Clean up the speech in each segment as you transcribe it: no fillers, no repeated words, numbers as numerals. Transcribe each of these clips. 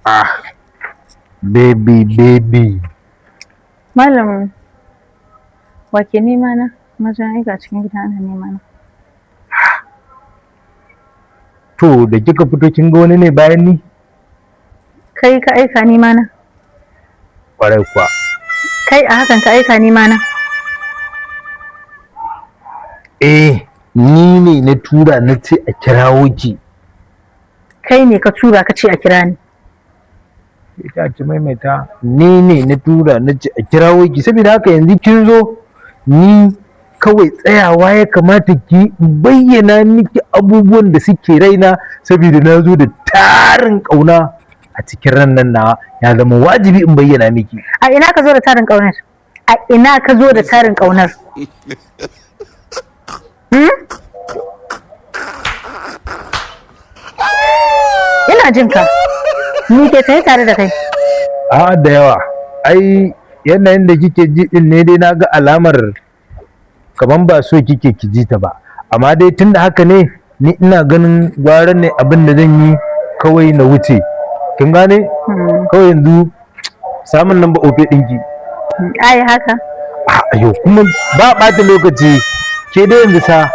Ah, baby, baby. Malam, wa ke nema na? Majan aika cikin gida ana nema na. To, da kika fito kin ga wani ne bayan ni? Kai ka aika nema na? Kwarai kuwa. Kai a hakan ka aika nema na? Eh, ni ne na tura na ce a kirawo ki. Kai ne ka tura ka ce a kira ni. Ita ci maimaita. Ni ne na tura na ce a kirawo ki, saboda haka yanzu kin zo, ni kawai tsayawa ya kamata ki in bayyana miki abubuwan da suke raina, saboda na zo da tarin ƙauna a cikin ran nan nawa, ya zama wajibi in bayyana miki. A ina ka zo da tarin ƙaunar? A ina ka zo da tarin ƙaunar? Hmm? Ina jin ka. Ni ke tsaye tare da kai. A da yawa. Ai yanayin da kike ji din ne dai naga alamar kaman ba so kike ki ji ta ba. Amma dai tunda haka ne, ni ina ganin gwara ne abin da zan yi kawai na wuce. Kin gane? Kawai yanzu samun namba ofe ɗinki. Ai haka. A ayo kuma ba ɓata lokaci. Ke dai yanzu sa.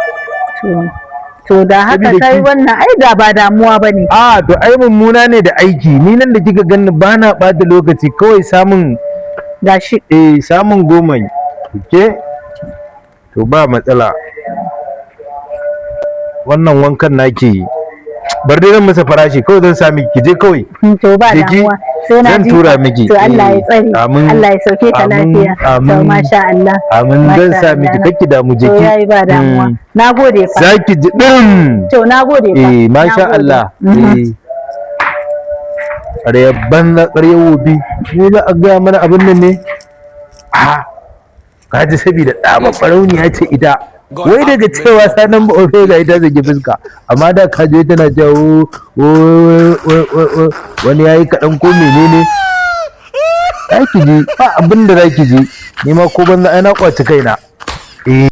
To da haka Sabida kai wannan ai da ba damuwa ba ne. A to ai mummuna ne da aiki. Ni nan da kika ganni ba na ɓata lokaci, kawai samun Gashi. Eh, samun goma ke to ba matsala. Wannan wankan naki bar dai zan masa farashi, kawai zan sami ki je kawai. To ba Je ki, damuwa. Sai na zan ji tura ka. miki. To Allah ya Eh, tsare. amin. Allah ya sauke ka Amin, lafiya. To amin. masha Allah. Amin, zan Masha sa miki, Allah. kakki damu, je To ki. yayi ba damuwa. Na gode fa. Zaki ji din. To na gode fa. Eh, masha Na gode. Allah. Eh, ƙaryar banza, ƙaryar wofi, mu za a gaya mana abin nan ne? A kaji saboda ɗaba ɓarauniya ce ita, wai daga cewa sanan ba ofe ga ita zage fuska, amma da kaji tana cewa "O, o, o, o, wani yayi kaɗan ko menene." Za ki ji ba abin da za ki ji, ni ma ko banza ai na kwaci kaina. Eh.